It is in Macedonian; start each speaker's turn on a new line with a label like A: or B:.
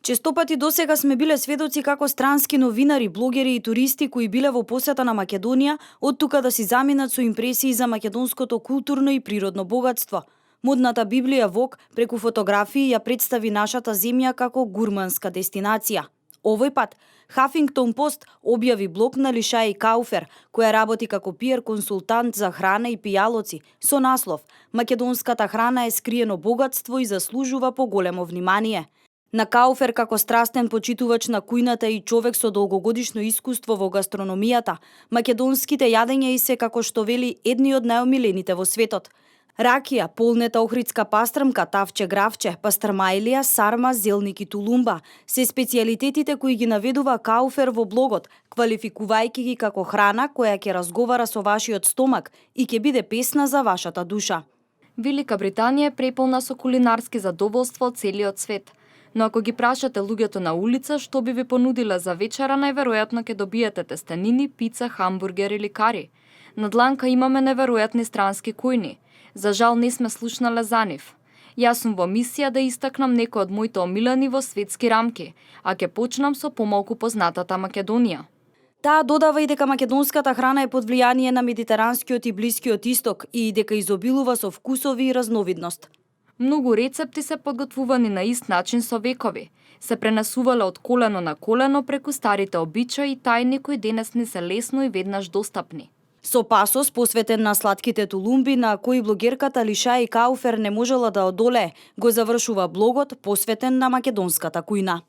A: Честопати досега сме биле сведоци како странски новинари, блогери и туристи кои биле во посета на Македонија, од тука да си заминат со импресии за македонското културно и природно богатство. Модната Библија Вог преку фотографии ја представи нашата земја како гурманска дестинација. Овој пат Huffington Post објави блог на Лишаи Кауфер, која работи како пиар консултант за храна и пијалоци, со наслов "Македонската храна е скриено богатство и заслужува поголемо внимание". На Кауфер како страстен почитувач на кујната и човек со долгогодишно искуство во гастрономијата, македонските јадења и се како што вели едни од најомилените во светот. Ракија, полнета охридска пастрмка, тавче гравче, пастрмајлија, сарма, зелник и тулумба се специјалитетите кои ги наведува Кауфер во блогот, квалификувајќи ги како храна која ќе разговара со вашиот стомак и ќе биде песна за вашата душа.
B: Велика Британија е преполна со кулинарски задоволства од целиот свет. Но ако ги прашате луѓето на улица што би ви понудила за вечера, најверојатно ќе добиете тестенини, пица, хамбургер или кари. На дланка имаме неверојатни странски кујни. За жал не сме слушнале за нив. Јас сум во мисија да истакнам некои од моите омилени во светски рамки, а ќе почнам со помалку познатата Македонија.
A: Таа додава и дека македонската храна е под влијание на медитеранскиот и блискиот исток и дека изобилува со вкусови и разновидност.
B: Многу рецепти се подготвувани на ист начин со векови. Се пренесувале од колено на колено преку старите обичаи и тајни кои денес не се лесно и веднаш достапни.
A: Со пасос посветен на сладките тулумби на кои блогерката Лишаи Кауфер не можела да одолее, го завршува блогот посветен на македонската кујна.